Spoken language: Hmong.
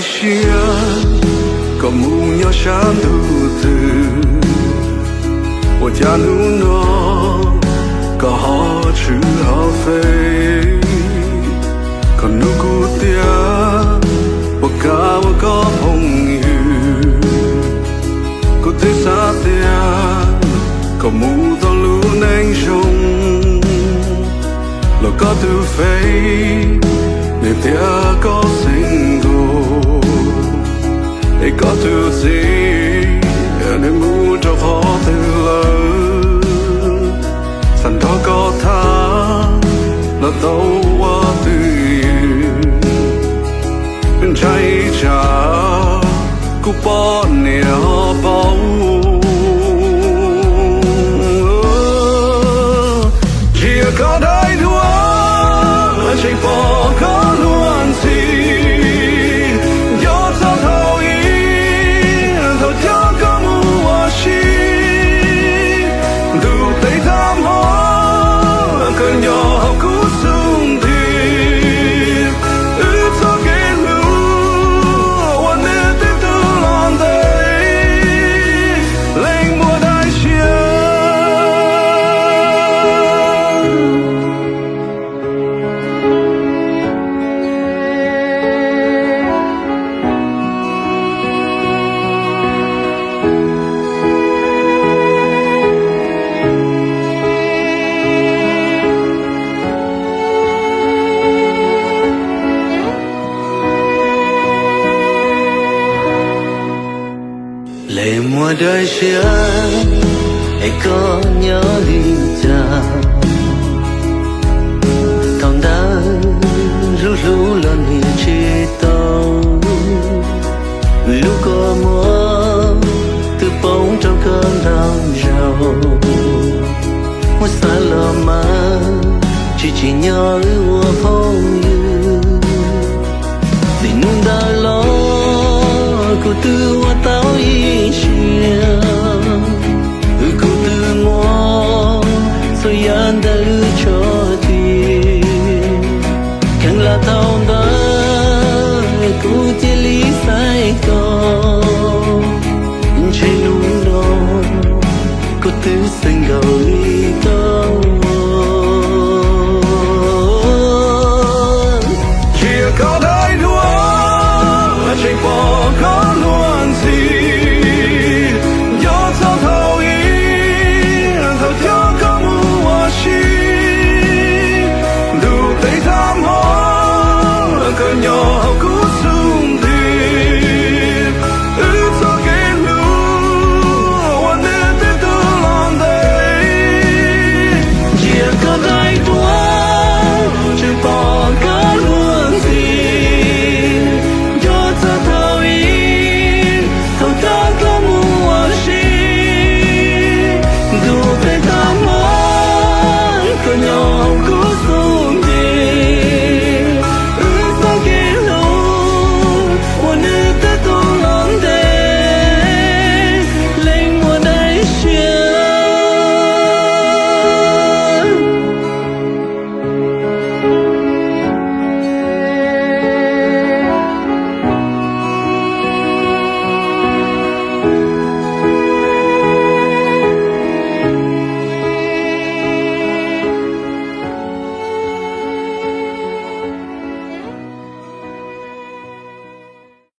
Siab koj mus nyob sab ntuj twg, ua cas hnub no koj ho tshwm ho fej? Koj nug kuv tias puas kam ua koj phooj ywg. Kuv twb xav tias koj mus tau lub neej zoo, los koj tus fej nws tias koj single, es koj tus txiv nws mus rau qhov twg lawm. Xav nrog koj tham los tau ua twj ywm, ntshai tsam kuv poj niam ho paub. Ntsia koj daim duab, tseem pom koj luag ntxhi, nco txog thaum ub, thaum coj koj mus ua si. Ntuj tes thab hmo, koj nyob hauv kuv xub ntiag. Wb txoj kev hlub uas nws twb tu los ntev, leej muaj daim siab. Leej muaj daim siab, es koj nyob li cas?